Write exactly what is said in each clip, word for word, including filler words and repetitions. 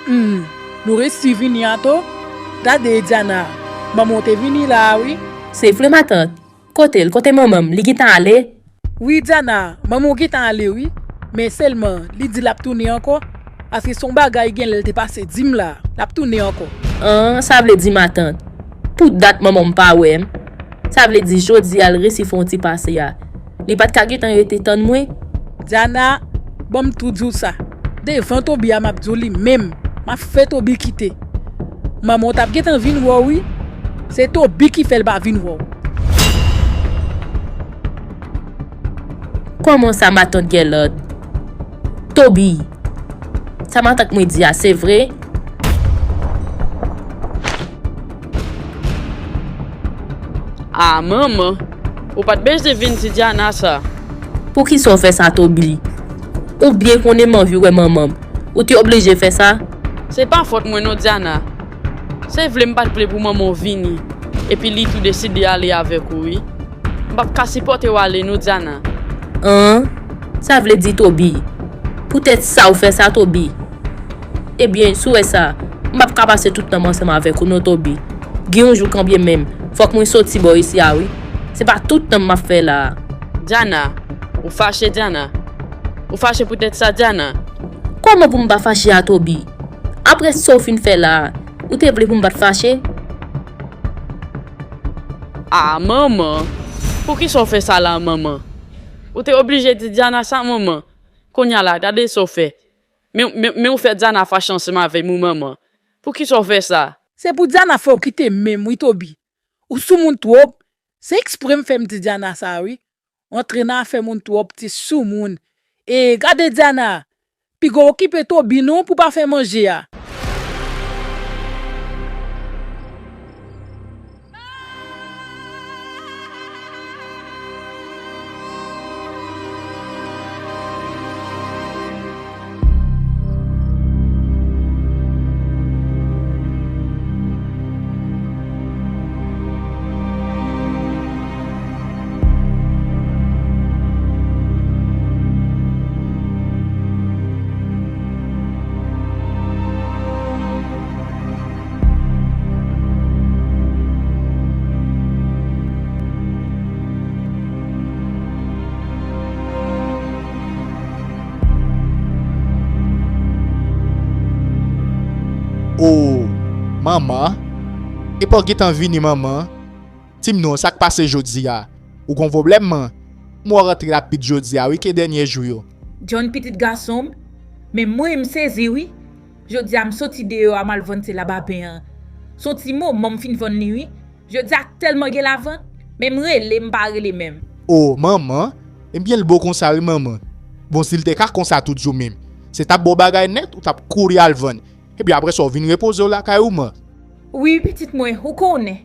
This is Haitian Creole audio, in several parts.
Hmm, nou resi vini atò? Gade, Diana, manman w te vini la a, wi. Se vre, matant. Kote l? Kote manman m? Li gentan ale? Wi, Diana, manman w gentan ale, wi. Men sèlman, li di l ap tounen ankò. Paske se yon bagay genlè l te pase di m la. L ap tounen ankò. An, sa vle di, matant, pou dat manman m pa wè m? Sa vle di jodi a l resi fè yon ti pase a. Li pa t ka gentan rete tann mwen? Diana, ban m tou di w sa. Devan Toby a m ap di w li menm. M ap fè Toby kite. Manman w t ap gentan vin wè w wi. Se Toby ki fè l pa vin wè w. Kòman sa matant Gèlòt? Toby, sa matant mwen di a se vre? Ah manman, ou pa t bezwen vin di Diana sa. Poukisa w fè sa Toby? Ou byen konnen m anvi wè manman m. Ou te oblije fè sa? Se pa fòt mwen non Diana. Se vle m pa t vle pou manman w vini. Epi li tou deside ale avèk ou wi. M p ap ka sipòte w ale non Diana. An, sa vle di Toby. Poutèt sa w fè sa Toby. Ebyen, si w wè sa, m p ap ka pase tout tan m ansanm avèk ou non Toby. Gen yon jou kanbyen menm, fòk mwen soti bò isi a wi. Se pa tout tan m ap fè la a. Diana, ou fache Diana. Ou fache poutèt sa Diana. Kòman pou m pa fache a Toby? Apre sa w fin fè la a, ou te vle pou m pa t fache? Ah manman, poukisa w fè sa la manman? Ou te oblije di Diana sa manman? Kounye a la, gade sa w fè. Men, men, men ou fè Diana fache ansanm avè m wi manman. Poukisa w fè sa? Se pou Diana fè w kite men m wi Toby. Ou soumoun twòp. Se ekspre m fè m di Diana sa wi. Ou antre nan afè moun twòp, ti soumoun. E gade Diana, piga w okipe Toby non pou pa fè manje a. O, manman, epa w gentan vini manman? Di m non, sa k pase jodi a? Ou gon pwoblèm man? M wè w rantre rapid jodi a wi ke dènye jou yo. John pitit gason m, men mwen m sezi wi. Jodi a m soti deyò a m al vann se labapen an. Se yon ti moman m fin vann li wi. Jodi a tèlman gen lavant, men m rele m pa rele menm. O, manman, ebyen l bon konsa wi manman. Bon si l te ka konsa tout jou menm, se t ap ba w bagay nèt ou t ap kouri al vann. Epi apre sa w vin repoze w lakay ou man. Wi pitit mwen, ou konnen.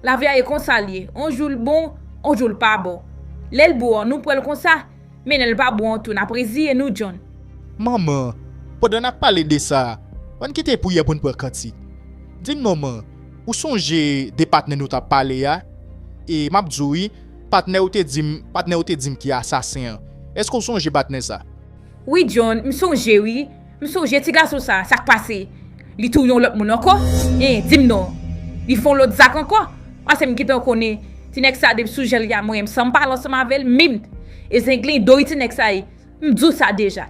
Lavi a e konsa l ye, on jou l bon, on jou l pa bon. Lè l bon an nou pran l konsa, men lè l pa bon an tou n ap reziye nou John. Manman, pandan n ap pale de sa, ann kite priyè pou n pran kantik. Di m non man, ou sonje de patnè nou t ap pale a? E m ap di w wi, patnè ou te di m, patnè ou te di m ki asasen an. Èske w sonje patnè sa? Wi John, m sonje wi. M sonje ti gason sa, sa k pase? Li touye yon lòt moun ankò? Hein, di m non. Li fè yon lòt zak ankò? Paske m gentan konnen ti nèg sa depi sou je l ya mwen menm san m pale ansanm avè l minm. E zenglen do wi ti nèg sa ye. M di w sa deja.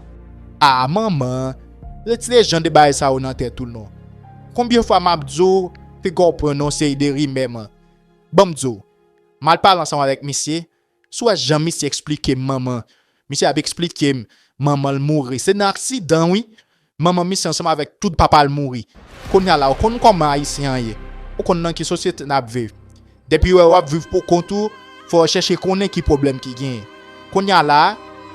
Ah manman, retire jan de bagay sa yo nan tèt ou non. Konbyen fwa m ap di w, piga w pran nan yon seri de rimè man. Ban m di w, m al pale ansanm avèk misye, Si w wè jan misye eksplike m manman, misye ap eksplike m manman l mouri. Se nan aksidan wi. Manman misye ansanm avèk tout papa l mouri. Kounye a la ou konn kòman ayisyen an ye. Ou konn nan ki sosyete n ap viv. Depi yo wè w ap viv pou kont ou, fò yo chèche konnen ki pwoblèm ki genyen. Kounye a la,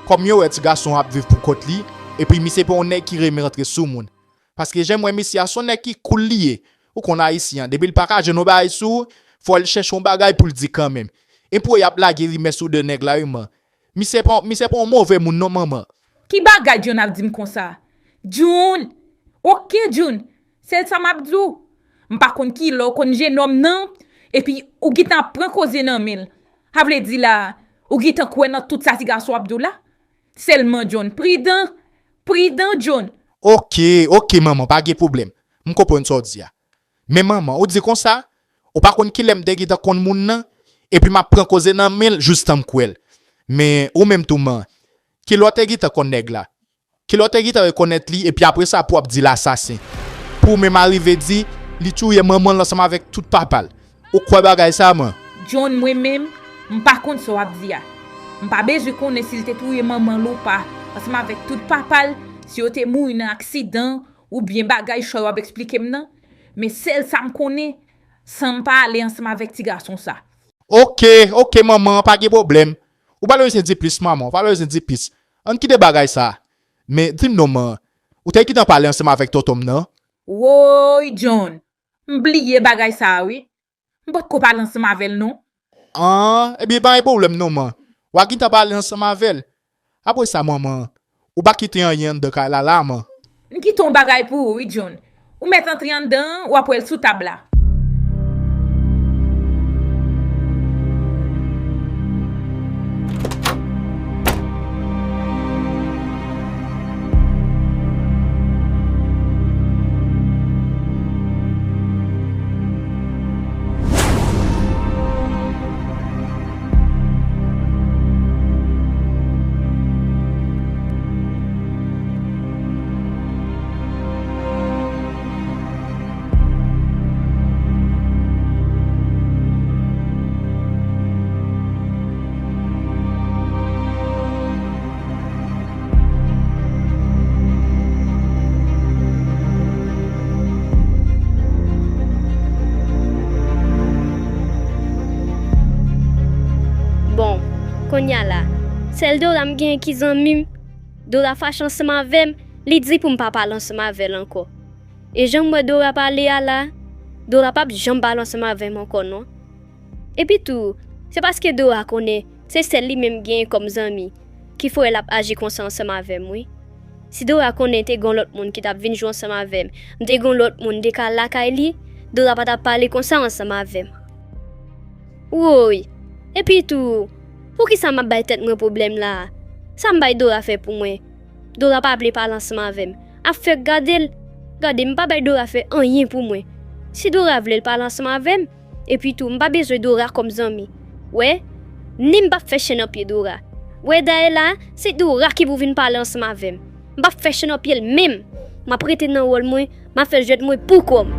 kòm yo wè ti gason an ap viv pou kont li, epi misye pa yon nèg ki renmen rantre sou moun. Paske jan m wè misye a se yon nèg ki cool li ye. Ou konn ayisyen an, depi l pa ka jwenn yon bagay sou ou, fò l chèche yon bagay pou l di kanmenm. E pou y ap lage rimè sou de nèg la wi man. Misye pa, misye pa yon move moun non manman. Ki bagay John ap di m konsa? John! Oke John! Sèl sa m ap di w. M pa konn kilè w konn jennonm nan, epi ou gentan ap pran koze nan men l. Sa vle di la, ou gentan kwè nan tout sa ti gason ap di w la? Sèlman John, pridan! Pridan John! Ok, ok, manman, pa gen pwoblèm. M konprann sa w di a. Men manman, ou di konsa, ou pa konn kilè m te gentan konn moun nan, epi m ap pran koze nan men l jistan m kwè l. Men ou menm tou man, kilè w te gentan konn nèg la? Kilè w te gentan rekonèt li, epi apre sa pou w ap di l asasen? Pou w menm arive di, li touye manman l ansanm avèk tout papa l. Ou kwè bagay sa, man? John, mwen menm, m pa konn sa w ap di a. M pa bezwen konnen si l te touye manman l ou pa, ansanm avèk tout papa l, si yo te mouri nan aksidan, oubyen bagay sa w ap eksplike m nan. Men sèl sa m konnen, san m pa ale ansanm avèk ti gason sa. Ok, ok, manman, pa gen pwoblèm. Ou pa bezwen di plis, manman, ou pa bezwen di plis. Ann kite bagay sa. Men, di m non, man, ou te gentan pale ansanm avèk tonton m nan? Woy, John, m bliye bagay sa a, wi. M potko pale ansanm avè l, non. An, ebyen, pa gen pwoblèm, non, man. W a gentan pale ansanm avè l. Apre sa, manman, ou pa kite anyen anndan kay la, la, man. M kite yon bagay pou ou, wi, John. Ou mèt antre anndan an, w ap wè l sou tab la. Bon, kounye a la, sèl Dora m genyen ki zanmi m. Dora fache ansanm avè m, li di pou m pa pale ansanm avè l ankò. E jan m wè Dora pale a la, Dora p ap janm pale ansanm avè m ankò non. Epi tou, se paske Dora konnen se sèl li menm genyen kòm zanmi ki fè l ap aji konsa ansanm avè m, wi. Si Dora konnen te gen yon lòt moun ki t ap vin jwe ansanm avè m, m te gen yon lòt moun m te ka al lakay li, Dora pa t ap pale konsa ansanm avè m. Woy! Epi tou, poukisa m ap bay tèt mwen pwoblèm la a? Sa m bay Dora fè pou mwen? Dora pa vle pale ansanm avè m. Ap fèk gade l. Gade, m pa bay Dora fè anyen pou mwen. Si Dora vle l pale ansanm avè m, epi tou, m pa bezwen Dora kòm zanmi. Wè, ni m p ap fè chen nan pye Dora. Wè, dayè la, se Dora ki pou vin pale ansanm avè m. M p ap fè chen nan pye l menm. M ap rete nan wòl mwen, m ap fè jwèt mwen pou kò m.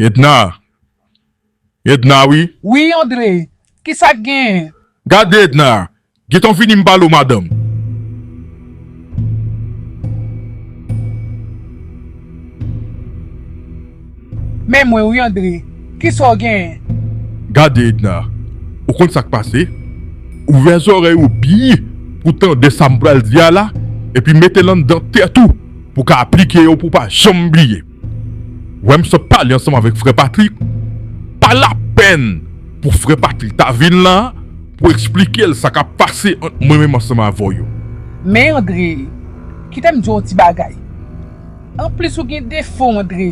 Edna. Edna, wi. Wi, Andre. Kisa k genyen? Gade, Edna. Gentan vini m pale w, madanm. Men mwen, wi, Andre. Kisa w genyen? Gade, Edna. Ou konn sa k pase? Ouvè zòrèy ou byen pou tande sa m pral di a la, epi mete l anndan tèt ou pou w ka aplike yo pou w pa janm bliye. Wè m sot pale ansanm avèk frè Patrick, pa lapèn pou frè Patrick ta vin la pou eksplike l sa k ap pase ant mwen menm ansanm avè w yo. Men Andre, kite m di w yon ti bagay. Anplis ou gen defo, Andre.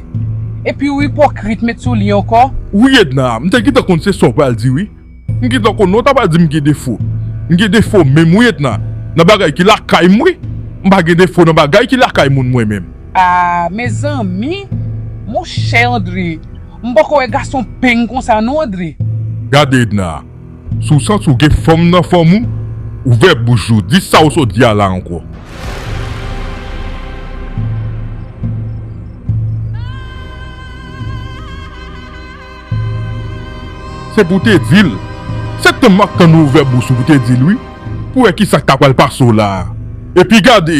Epi ou ipokrit met sou li ankò. Wi, Edna, m te gentan konn se sa w pral di, wi. M gentan konn non w ta pral di m gen defo. M gen defo menm wi Edna. Nan bagay ki lakay m wi. M pa gen defo nan bagay ki lakay moun mwen menm. A, mezanmi, monchè Andre, m poko wè gason peng konsa non Andre. Gade Edna, si w santi w gen fanm nan fanm ou, ouvè bouch ou, di sa w sot di a la ankò. Se pou w te di l. Se tan m ap tann ou ouvè bouch ou pou w te di l wi. Pou w wè kisa k ta pral pase w la a. Epi gade,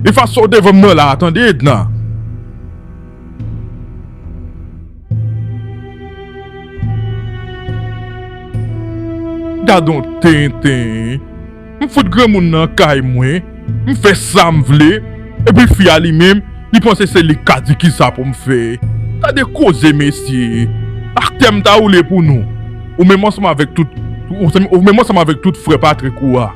e fason w devan m nan la a, tande Edna. Gade yon tenten. M fout granmoun nan kay mwen, m fè sa m vle, epi fi a li menm, li panse se li k ka di kisa pou m fè. Gade koze mesye, atè m ta woule pou nou. Ou menm ansanm avèk tout, ou, ou menm ansanm avèk tout frè Patrick ou a.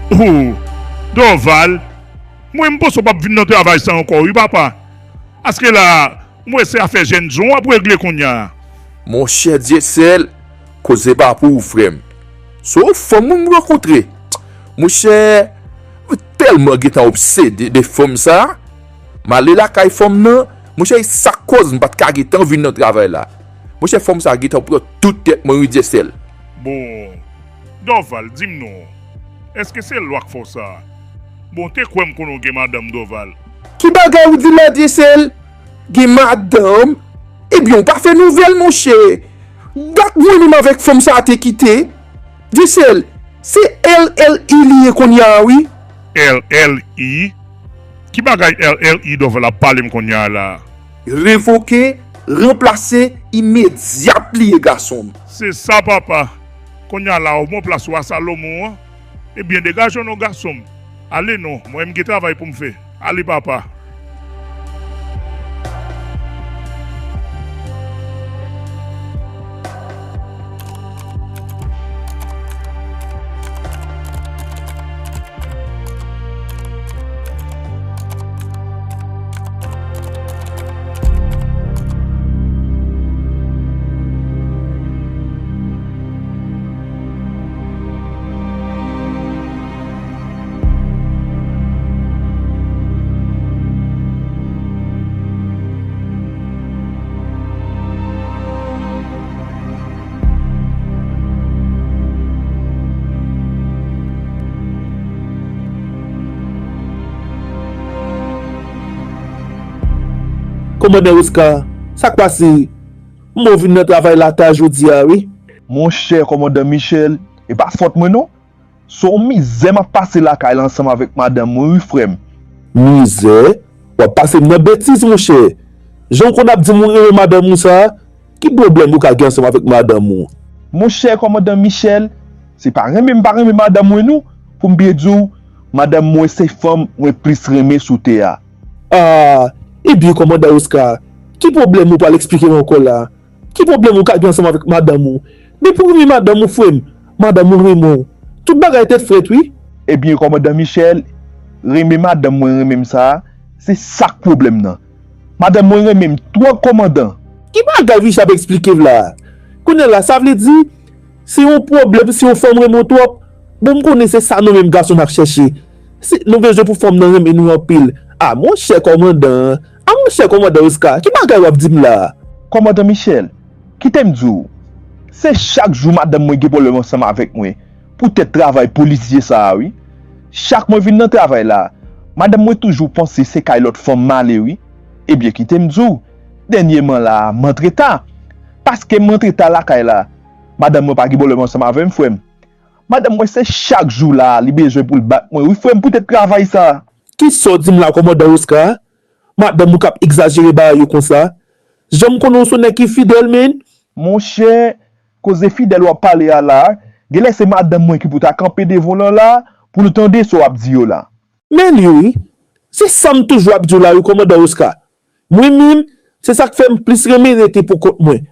Oh, Dorval, mwen m panse w p ap vin nan travay sa ankò wi papa. Paske la, m wè se afè jènjan w ap regle kounye a. Monchè Dyesèl, koze pa pou ou frè m. Se yon fanm wi m rankontre. Monchè, m tèlman gentan obsede de fanm sa. M ale lakay fanm nan, monchè e sa k kòz m pa t ka gentan vin nan travay la. Monchè fanm sa gentan pran tout tèt mwen wi Dyesèl. Bon, Dorval, di m non, èske se lwa k fè w sa? Bon, te kwè m konnen w gen madanm, Dorval. Ki bagay ou di la Dyesèl? Gen madanm? Ebyen ou pa fè nouvèl monchè. Dat mwen menm avèk fanm sa te kite. Dyesèl, se L L I li ye kounye a wi. L L I? Ki bagay L L I Dorval ap pale m kounye a la? Revoke, ranplase, imedyat li ye gason m. Se sa papa. Kounye a la ou bon plas wa Salomon an. Ebyen degaje w non gason m. Ale non, mwen m gen travay pou m fè. Ale papa. Kòmandan Oscar, sa k pase? M wè w vin nan travay la ta jodi a wi. Monchè kòmandan Michel, e pa fòt mwen non. Se yon mizè m ap pase lakay la ansanm avèk madanm mwen wi frè m. Mizè? W ap pase m nan betiz monchè. Jan w konn ap di m ou renmen madanm ou sa, ki pwoblèm ou ka gen ansanm avèk madanm ou? Monchè kòmandan Michel, se pa renmen m pa renmen madanm mwen non, pou m byen di w, madanm mwen se fanm mwen plis renmen sou tè a. Ah, ebyen kòmandan Oscar, ki pwoblèm ou pral eksplike m ankò la? Ki pwoblèm ou ka gen ansanm avèk madanm ou? Depi w renmen madanm ou frè m, madanm ou renmen w. Tout bagay tèt frèt wi. Ebyen kòmandan Michel, renmen madanm mwen renmen m sa, se sa k pwoblèm nan. Madanm mwen renmen m twòp kòmandan. Ki bagay Richard ap eksplike m la? Kounye a la sa vle di se yon pwoblèm si yon fanm renmen w twòp? Bon m konnen se sa nou menm gason n ap chèche. Si nou bezwen pou fanm nan renmen nou anpil. Ah monchè kòmandan. A monchè kòmandan Oscar, ki bagay w ap di m la a? Kòmandan Michel, kite m di w, se chak jou madanm mwen gen pwoblèm ansanm avèk mwen poutèt travay polisye sa a wi. Chak mwen vin nan travay la, madanm mwen toujou panse se kay lòt fanm m ale wi. Ebyen kite m di w, dènyèman la a m antreta. Paske m antreta lakay la, madanm mwen pa gen pwoblèm ansanm avè m frè m. Madanm mwen se chak jou la a li bezwen pou l bat mwen wi frè m poutèt travay sa a. Kisa w di m la kòmandan Oscar? Madanm ou k ap egzajere bagay yo konsa. Jan m konnen w se yon nèg ki fidèl menn. Monchè, koze fidèl w ap pale a la, genlè se madanm mwen ki pou ta kanpe devan w lan la pou l tande sa w ap di yo la. Men li wi. Se sa m toujou ap di w la wi kòmandan Oscar. Mwen menm, se sa k fè m plis renmen rete pou kont mwen.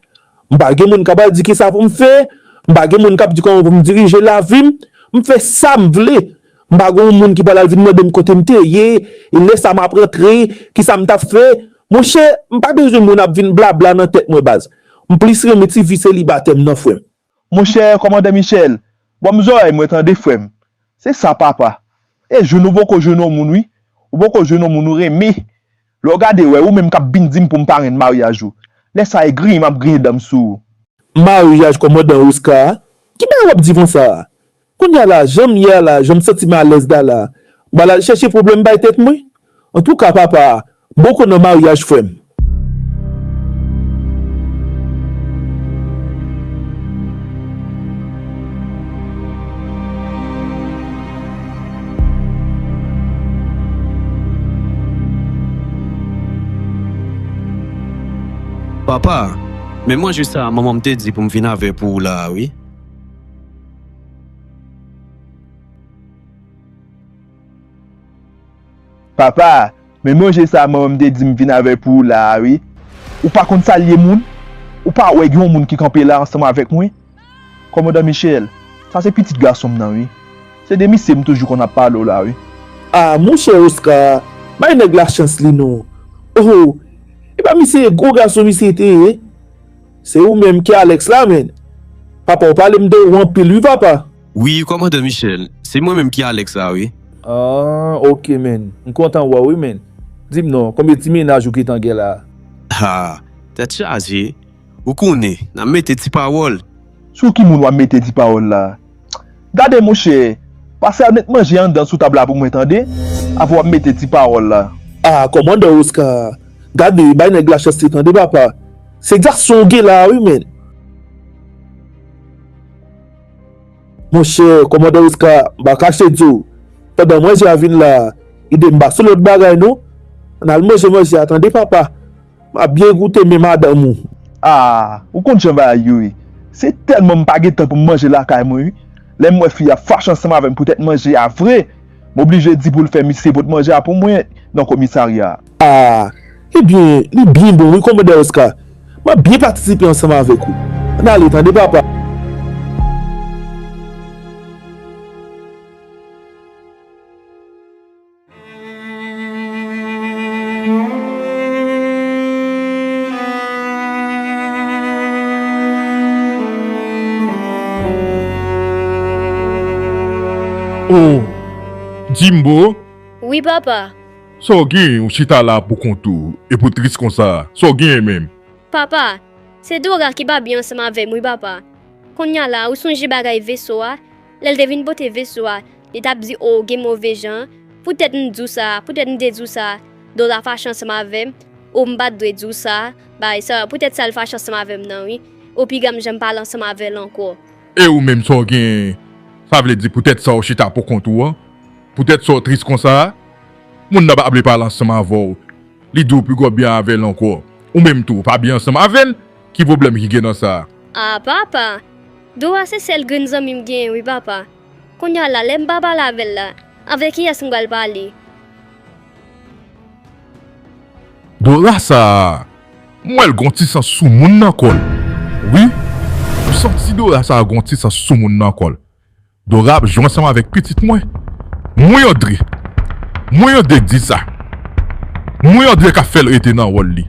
M pa gen moun k ap al di kisa pou m fè, m pa gen moun k ap di kòman pou m dirije lavi m, m fè sa m vle. M pa gen yon moun ki pral al vin mande m kote m te ye, e lè sa m ap rantre, kisa m t ap fè. Monchè, m pa bezwen moun ap vin blabla nan tèt mwen baz. M plis renmen ti vi selibatè m nan frè m. Monchè kòmandan Michel, ban m zòrèy mwen tande frè m. Se sa papa. E jwenn ou poko jwenn yon moun wi. Ou poko jwenn yon moun ou renmen. Lè w gade wè ou menm k ap vin di m pou m parenn maryaj ou. Lè sa e griyen m ap griyen dan m sou ou. Maryaj kòmandan Oscar? Ki bagay w ap di konsa a? Kounye a la, jan m ye a la, jan m santi m alèz la la, m pral al chèche pwoblèm bay tèt mwen? Antouka papa, bon konnen maryaj frè m. Papa, men manje sa a manman m te di pou m vin avè pou ou la a wi. Papa, men manje sa a manman m te di m vin avè pou ou la a wi. Ou pa konn sa l ye moun? Ou pa wè gen yon moun ki kanpe la ansanm avèk mwen? Kòmandan Michel, sa se pitit gason m nan wi. Se de misye m toujou konn ap pale w la, wi. Ah, monchè Oscar, bay nèg la chans li non. Oh, e pa misye gwo gason misye te ye? Se ou menm ki Alex la, menn. Papa, ou pale m de ou anpil, wi, papa. Wi, kòmandan Michel, se mwen menm ki Alex la, wi. Ah, ok, menn. M kontan wè w, wi, menn. Di m non, konbyen ti mennaj ou gentan gen la? Ha, tèt chaje. Ou konnen, n ap mete ti pawòl. Sou ki moun w ap mete ti pawòl la? Gade monchè, pase al met manje anndan sou tab la pou mwen tande, avan w ap mete ti pawòl la. Ah, kòmandan Oscar, gade, bay nèg la chans li tande papa. Se gason w gen la a wi, menn. Monchè, kòmandan Oscar, m pa kache di w, pandan manje a vin la, ide m pa sou lòt bagay non. Ann al manje manje a tande papa. M ap byen goute men madanm ou. Ah, ou konn jan bagay yo ye. Se tèlman m pa gen tan pou m manje lakay mwen wi. Lè m wè fi a fache ansanm avè m poutèt manje a vre, m oblije di pou l fè misye pote manje a pou mwen nan komisarya a. Ah, ebyen, li byen bon wi, kòmandan Oscar. M ap byen patisipe ansanm avèk ou. Ann ale tande papa. Oh, Jimbo? Wi, papa. Sa w genyen, ou chita la poukont ou, epi w tris konsa? Sa w genyen menm? Papa, se Dora ki pa byen ansanm avè m wi, papa. Kounye a la, ou sonje bagay veso a? Lè l te vin pote veso a, li t ap di, "O, gen move jan." Poutèt m di w sa, poutèt m te di w sa, Dora fache ansanm avè m. O, m pa t dwe di w sa, bagay sa, poutèt sa l fache ansanm avè m nan, wi. O, piga m janm pale ansanm avè l ankò. E ou menm, sa w genyen? Sa vle di poutèt sa w chita poukont ou an? Poutèt sa w tris konsa a? Moun nan pa vle pale ansanm avè w. Li di w piga w byen avè l ankò. Ou menm tou, w pa byen ansanm avè l? Ki pwoblèm ki gen nan sa a? Ah, papa! Dora se sèl grenn zanmi m genyen wi, papa. Kounye a la, lè m pa pale avè l la, avèk kiyès m pral pale? Dora sa a, m wè l gon ti san soumoun nan kò l. Wi, m santi Dora sa a gon ti san soumoun nan kò l. Dora ap jwe ansanm avèk pitit mwen. Mwen André. Mwen André k di sa. Mwen André k ap fè l rete nan wòl li.